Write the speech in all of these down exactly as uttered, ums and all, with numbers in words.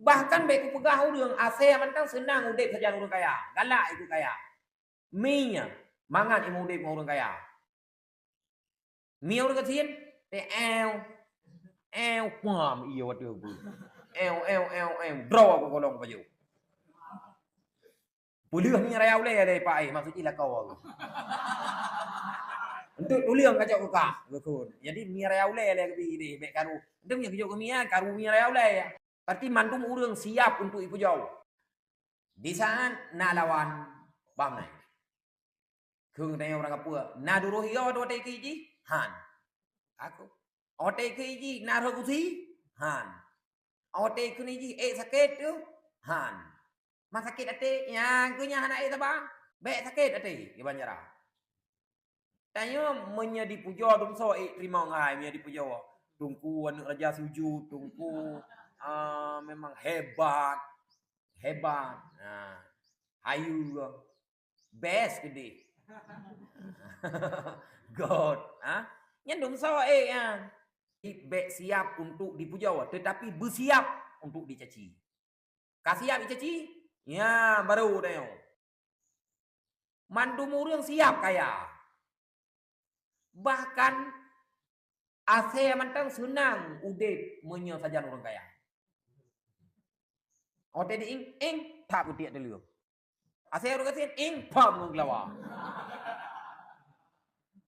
Bahkan bék kupeugah ureuëng asée mantong seunang udeb sajan ureuëng kaya, galak ikut kaya. Mi nyan mangat imeudeb ngon ureuëng kaya. Mi ureuëng gasien, teu ew, ew, pam, iya watée bu. Ew, ew, ew, ew, droe aku golong baju. Peuleueh mi raya ulée lé Pak, eh, maksud jih lakoe aku. Untuk tuliang kacok kekah, betul. Jadi mi raya ulée lé keubi deh, bék karu. Untuk mi kacok kemi ya, karu mi raya ulée ya. Berarti mandum ureuëng siap untuk ipujoe. Di saat na lawan bam nai. Kheun tanya ureuëng kapeue, na duroh yo tu watée keu jih? Han. Aku. Watée keu jih na roh gusi? Han. Watée keu jih ék sakét tu? Han. Ma sakét até, nyang keu nyan hana ék saba, bék sakét até, iban cara. Tanyoe meunyoe dipujoe dumsoe ék teurimong hai, meunyoe dipujoe. Teungku aneuëk raja sujud, teungku, ah, memang hebat. Hebat. Nah, hayu. Best keudeh. God, ha? Nyan dumsoe ék nyan. Bék siap untuk dipujoe, tetapi beusiap untuk dicaci. Ka siap dicaci? Ya, baru tanyoe. Mandum ureuëng siap kaya. Bahkan asée mantong seunang udeb meunyoe sajan ureuëng kaya. Watée di ing, ing, that beutiek teuleueng. Asée ureuëng gasien, ing, pam ngon geulawa.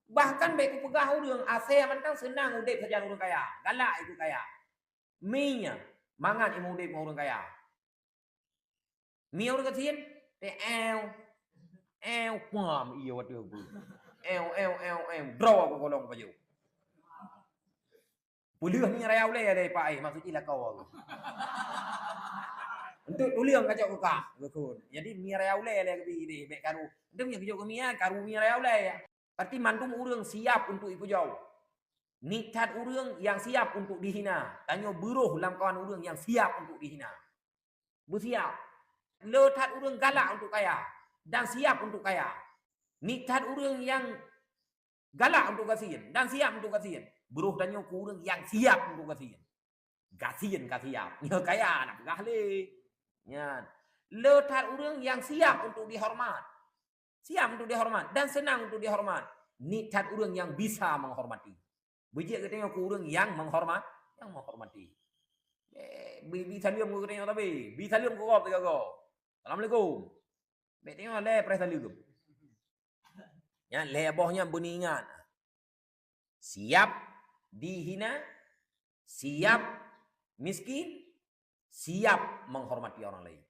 Bahkan bék kupeugah ureuëng asée mantong seunang udeb sajan ureuëng kaya, galak ikut kaya. Mi nyan mangat imeudeb ngon ureuëng kaya. Mi ureuëng gasien, teu ew, ew, pam, iya watée bu. Ew, ew, ew, ew, droe aku golong baju. Peuleueh mi raya ulée lé Pak, eh, maksud jih lakoe aku. Untuk tuliang kacok kekah, betul. Jadi mi raya ulée lé keubi deh, bék karu. Untuk mi kacok kemi ya, karu mi raya ulée ya. Berarti mandum ureuëng siap untuk ipujoe. Niet that ureuëng nyang siap untuk dihina. Tanyoe beuroh lamkawan ureuëng nyang siap untuk dihina. Beusiap. Le that ureuëng galak untuk kaya dan siap untuk kaya. Niet that ureuëng nyang galak untuk gasien dan siap untuk gasien. Beuroh tanyoe keu ureuëng nyang siap untuk gasien. Gasien ka siap. Nyoe kaya na peugah lé. Nyan. Le that ureuëng nyang siap untuk dihoreumat. Siap untuk dihoreumat dan seunang untuk dihoreumat. Niet that ureuëng nyang bisa menghormati. Beujeuet geutanyoe keu ureuëng nyang menghormat, nyang menghormati. Eh, bi, bi saleuem keu geutanyoe tapi, bi saleuem keu gob sigoe. Assalamualaikum. Bék tanyoe lé preh saleuem. Nyan lhée boh nyan beuneuingat. Siap dihina, siap miskin, siap menghormati orang lain.